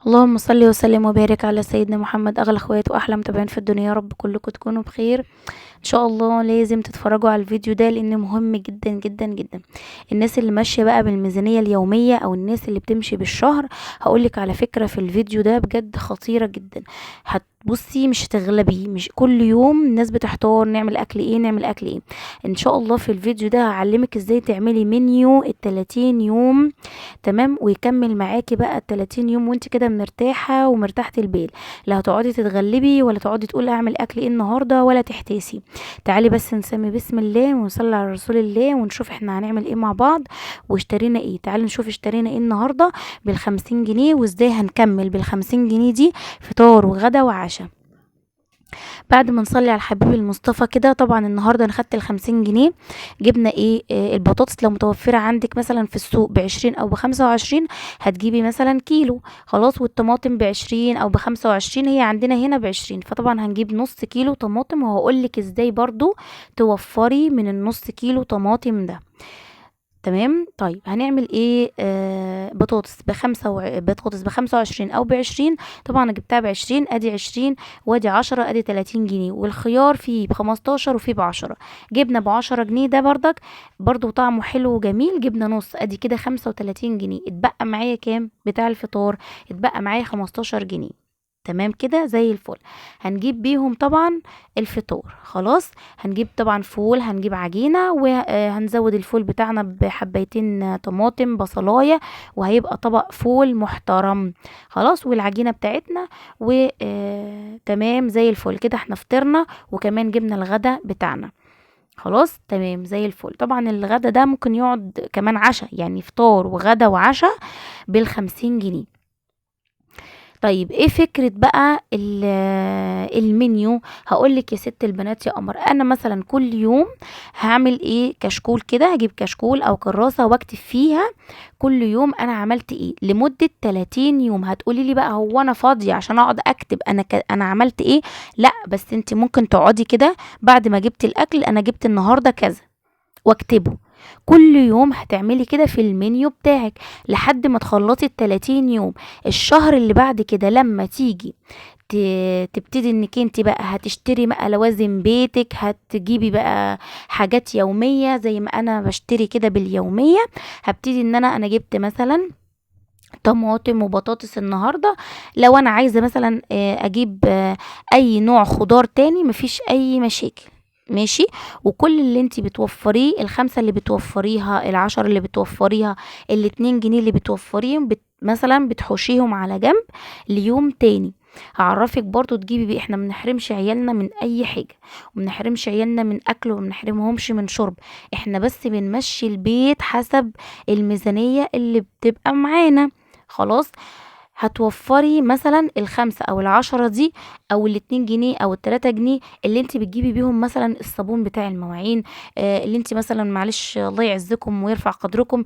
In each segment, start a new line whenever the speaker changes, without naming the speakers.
اللهم صل وسلم وبارك على سيدنا محمد، اغلى اخوات واحلى متابعين في الدنيا. يا رب كلكم تكونوا بخير ان شاء الله. لازم تتفرجوا على الفيديو ده لان مهم جدا جدا جدا. الناس اللي ماشية بقى بالميزانيه اليومية او الناس اللي بتمشي بالشهر، هقولك على فكرة في الفيديو ده بجد خطيرة جدا. هتبصي مش هتغلبي، مش كل يوم الناس بتحتار نعمل اكل ايه نعمل اكل ايه. ان شاء الله في الفيديو ده هعلمك ازاي تعملي منيو ال30 يوم، تمام، ويكمل معاكي بقى ال30 يوم وانت كده مرتاحة ومرتاحه البال، لا هتقعدي تتغلبي ولا تقعدي تقولي اعمل اكل ايه النهارده ولا تحتاسي. تعالي بس نسمي بسم الله ونصلي على رسول الله ونشوف احنا هنعمل ايه مع بعض واشترينا ايه. تعالي نشوف اشترينا ايه النهارده بال50 جنيه وازاي هنكمل بال50 جنيه دي فطار وغدا وعشاء. بعد ما نصلي على الحبيب المصطفى كده، طبعا النهارده انا خدت ال50 جنيه جبنا ايه، البطاطس لو متوفرة عندك مثلا في السوق ب20 او ب25 هتجيبي مثلا كيلو، خلاص. والطماطم ب20 او ب25، هي عندنا هنا ب20، فطبعا هنجيب نص كيلو طماطم، وهقولك ازاي برضو توفري من النص كيلو طماطم ده، تمام. طيب هنعمل ايه؟ بطاطس بطاطس ب25 او ب20، طبعا انا جبتها ب20، ادي 20 وادي 10 ادي 30 جنيه. والخيار فيه ب15 وفيه ب10، جبنا ب10 جنيه ده بردك برضو طعمه حلو وجميل، جبنا نص، ادي كده 35 جنيه. اتبقى معايا كام بتاع الفطار؟ اتبقى معايا 15 جنيه، تمام كده زي الفل. هنجيب بيهم طبعا الفطار، خلاص. هنجيب طبعا فول، هنجيب عجينة، وهنزود الفول بتاعنا بحبيتين طماطم بصلاية، وهيبقى طبق فول محترم، خلاص. والعجينة بتاعتنا وتمام زي الفل كده. احنا فطرنا وكمان جبنا الغدا بتاعنا، خلاص تمام زي الفل. طبعا الغدا ده ممكن يقعد كمان عشاء، يعني فطار وغدا وعشاء بال50 جنيه. طيب ايه فكرة بقى المنيو؟ هقولك يا ست البنات يا قمر، انا مثلا كل يوم هعمل ايه؟ كشكول كده، هجيب كشكول او كراسة واكتب فيها كل يوم انا عملت ايه لمدة 30 يوم. هتقولي لي بقى هو انا فاضية عشان اقعد اكتب انا عملت ايه؟ لا، بس انت ممكن تقعدي كده بعد ما جبت الاكل، انا جبت النهاردة كذا، واكتبه كل يوم. هتعملي كده في المنيو بتاعك لحد ما تخلصي ال30 يوم. الشهر اللي بعد كده لما تيجي تبتدي انك انت بقى هتشتري بقى لوازم بيتك، هتجيبي بقى حاجات يومية زي ما انا بشتري كده باليومية. هبتدي ان انا جبت مثلا طماطم وبطاطس النهارده، لو انا عايزة مثلا اجيب اي نوع خضار تاني مفيش اي مشاكل، ماشي. وكل اللي انتي بتوفريه، ال5 اللي بتوفريها، ال10 اللي بتوفريها، ال2 جنيه اللي بتوفريهم، مثلا بتحوشيهم على جنب ليوم تاني. هعرفك برضو تجيبي بيه. احنا منحرمش عيالنا من اي حاجة، ومنحرمش عيالنا من اكل، ومنحرمهمش من شرب، احنا بس بنمشي البيت حسب الميزانية اللي بتبقى معانا، خلاص. هتوفري مثلا ال5 او ال10 دي، او ال2 جنيه او ال3 جنيه اللي انت بتجيبي بيهم مثلا الصابون بتاع المواعين، اللي انت مثلا معلش الله يعزكم ويرفع قدركم،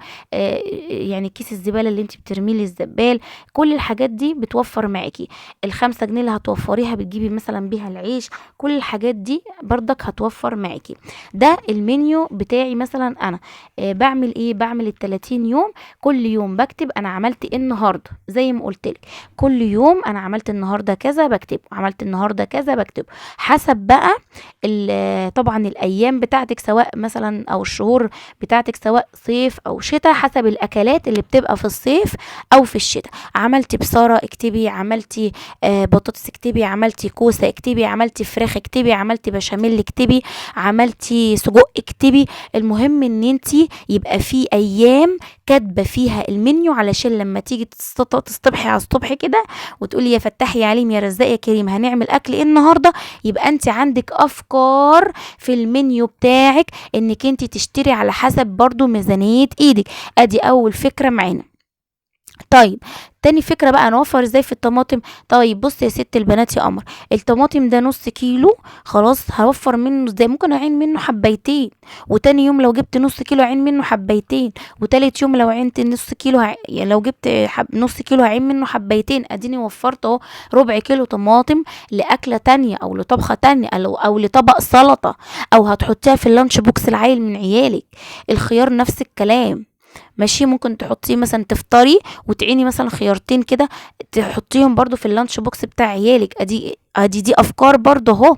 يعني كيس الزبالة اللي انت بترميه للزبال، كل الحاجات دي بتوفر معاكي. ال5 جنيه اللي هتوفريها بتجيبي مثلا بيها العيش، كل الحاجات دي برضك هتوفر معاكي. ده المنيو بتاعي مثلا انا، بعمل ايه؟ بعمل ال30 يوم، كل يوم بكتب انا عملت ايه النهارده، زي ما قلت لك كل يوم انا عملت النهارده كذا بكتبه، عملت النهارده كذا بكتبه، حسب بقى طبعا الايام بتاعتك، سواء مثلا او الشهور بتاعتك، سواء صيف او شتاء، حسب الاكلات اللي بتبقى في الصيف او في الشتاء. عملتي بصاره اكتبي، عملتي بطاطس اكتبي، عملتي كوسة اكتبي، عملتي فراخ اكتبي، عملتي بشاميل اكتبي، عملتي سجق اكتبي. المهم ان انتي يبقى في ايام كاتبه فيها المنيو، علشان لما تيجي تصطبحي على الصبح كده وتقولي يا فتاح يا عليم يا رزاق يا كريم هنعمل اكل ايه النهارده، يبقى انت عندك افكار في المنيو بتاعك انك انت تشتري على حسب برضو ميزانية ايدك. ادي اول فكرة معانا. طيب تاني فكرة بقى نوفر ازاي في الطماطم. طيب بص يا ست البنات يا قمر، الطماطم ده نص كيلو، خلاص هوفر منه ازاي؟ ممكن اعين منه حبايتين، وتاني يوم لو جبت نص كيلو اعين منه حبايتين، وتالت يوم لو عينت نص كيلو يعني لو جبت نص كيلو هعين منه حبايتين، اديني وفرت اهو ربع كيلو طماطم لاكله تانية او لطبخه تانية او لطبق سلطة، او هتحطيها في ال lunch box العيل من عيالك. الخيار نفس الكلام. ماشي، ممكن تحطيه مثلا تفطري وتعيني مثلا خيارتين كده تحطيهم برضو في ال lunch box بتاع عيالك. ادي ادي دي افكار برضو اهو.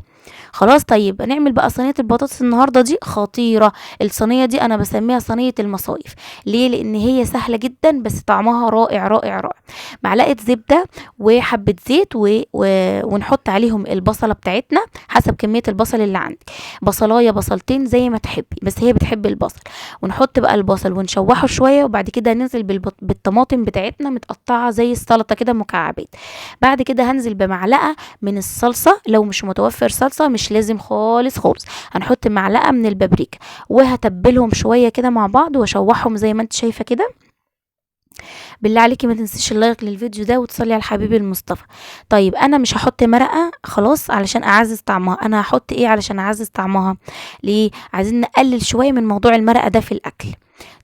خلاص. طيب هنعمل بقى صينية البطاطس النهارده دي خطيرة. الصينية دي انا بسميها صينية المصايف. ليه؟ لان هي سهلة جدا بس طعمها رائع رائع رائع. معلقه زبدة وحبه زيت ونحط عليهم البصله بتاعتنا حسب كمية البصل اللي عندك، بصلايه بصلتين زي ما تحبي، بس هي بتحب البصل. ونحط بقى البصل ونشوحه شوية، وبعد كده ننزل بالطماطم بتاعتنا متقطعه زي السلطة كده مكعبات. بعد كده هنزل بمعلقه من الصلصه، لو مش متوفر صلصه مش لازم خالص خالص، هنحط معلقه من البابريكا، وهتبلهم شوية كده مع بعض واشوحهم زي ما انت شايفه كده. بالله عليكي ما تنسيش ال like للفيديو ده وتصلي على الحبيب المصطفى. طيب انا مش هحط مرقه خلاص علشان اعزز طعمها، انا هحط ايه علشان اعزز طعمها؟ ليه؟ عايزين نقلل شوية من موضوع المرقه ده في الاكل.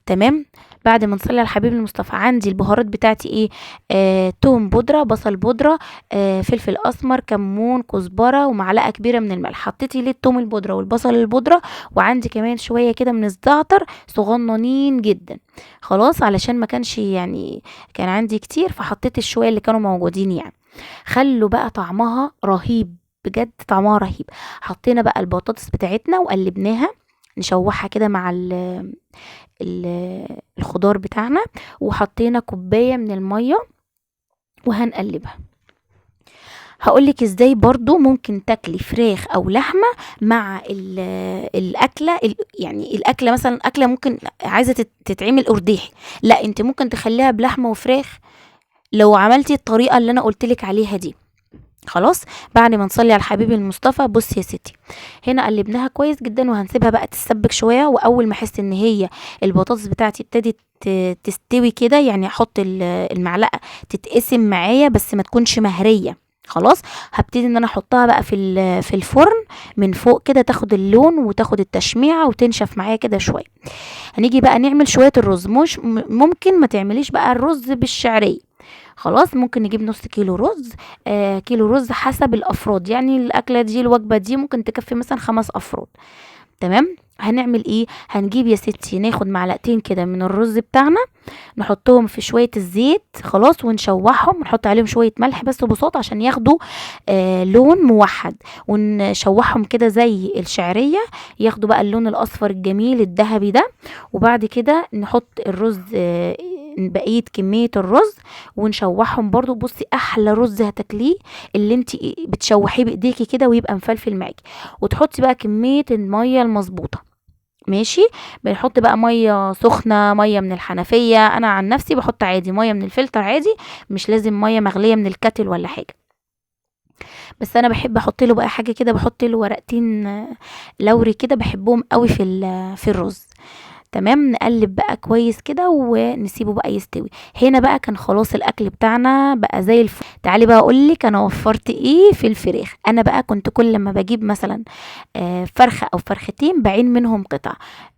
تمام. بعد ما نصلي على الحبيب المصطفى عندي البهارات بتاعتي ايه؟ توم بودره، بصل بودره، فلفل اسمر، كمون، كزبره، ومعلقة كبيرة من الملح. حطيتي ليه التوم البودره والبصل البودره، وعندي كمان شوية كده من الزعتر صغننين جدا. خلاص، علشان ما كانش يعني كان عندي كتير فحطيت الشويه اللي كانوا موجودين يعني. خلوا بقى طعمها رهيب بجد، طعمها رهيب. حطينا بقى البطاطس بتاعتنا وقلبناها، نشوحها كده مع الخضار بتاعنا، وحطينا كوباية من المية وهنقلبها. هقولك ازاي برضو ممكن تاكلي فراخ او لحمة مع الاكلة، يعني الاكلة مثلا اكلة ممكن عايزة تتعمل قرديحي، لا انت ممكن تخليها بلحمة وفراخ لو عملتي الطريقة اللي انا قلتلك عليها دي. خلاص. بعد ما نصلي على الحبيب المصطفى، بصي يا ستي هنا قلبناها كويس جدا وهنسيبها بقى تتسبك شوية. واول ما احس ان هي البطاطس بتاعتي ابتدت تستوي كده، يعني احط المعلقة تتقسم معايا بس ما تكونش مهريه. خلاص، هبتدي ان انا احطها بقى في الفرن من فوق كده، تاخد اللون وتاخد التشميعه وتنشف معايا كده شوية. هنيجي بقى نعمل شوية الرز. مش ممكن ما تعمليش بقى الرز بالشعريه، خلاص ممكن نجيب نص كيلو رز، كيلو رز حسب الافراد، يعني الاكلة دي الوجبة دي ممكن تكفي مثلا 5 افراد. تمام. هنعمل ايه؟ هنجيب يا ستي ناخد معلقتين كده من الرز بتاعنا، نحطهم في شوية الزيت خلاص، ونشوحهم، ونحط عليهم شوية ملح بس وبساطة عشان ياخدوا لون موحد، ونشوحهم كده زي الشعرية، ياخدوا بقى اللون الاصفر الجميل الذهبي ده. وبعد كده نحط الرز، بقية كمية الرز، ونشوحهم برضو. بصي احلى رز هتاكليه اللي انت بتشوحيه بايديكي كده ويبقى مفلفل معاكي. وتحطي بقى كمية المية المظبوطه. ماشي. بنحط بقى مية سخنة، مية من الحنفية، انا عن نفسي بحط عادي مية من الفلتر عادي، مش لازم مية مغليه من الكتل ولا حاجة. بس انا بحب احط له بقى حاجة كده، بحط له ورقتين لوري كده، بحبهم قوي في الرز. تمام. نقلب بقى كويس كده ونسيبه بقى يستوي. هنا بقى كان خلاص الاكل بتاعنا بقى زي الفل. تعالي بقى اقولك انا وفرت ايه في الفراخ. انا بقى كنت كل لما بجيب مثلا فرخة او فرختين بعين منهم قطع،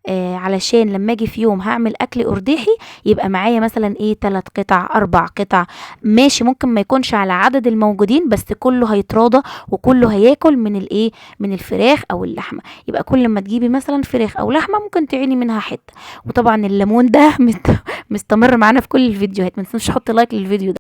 علشان لما اجي في يوم هعمل اكل قرديحي يبقى معايا مثلا ايه 3 قطع 4 قطع. ماشي، ممكن ما يكونش على عدد الموجودين بس كله هيتراضى وكله هياكل من الايه، من الفراخ او اللحمة. يبقى كل ما تجيبي مثلا فراخ او لحمه ممكن تعيني منها حتة. وطبعا الليمون ده مستمر معانا في كل الفيديوهات. ما تنسوش تحط like للفيديو ده.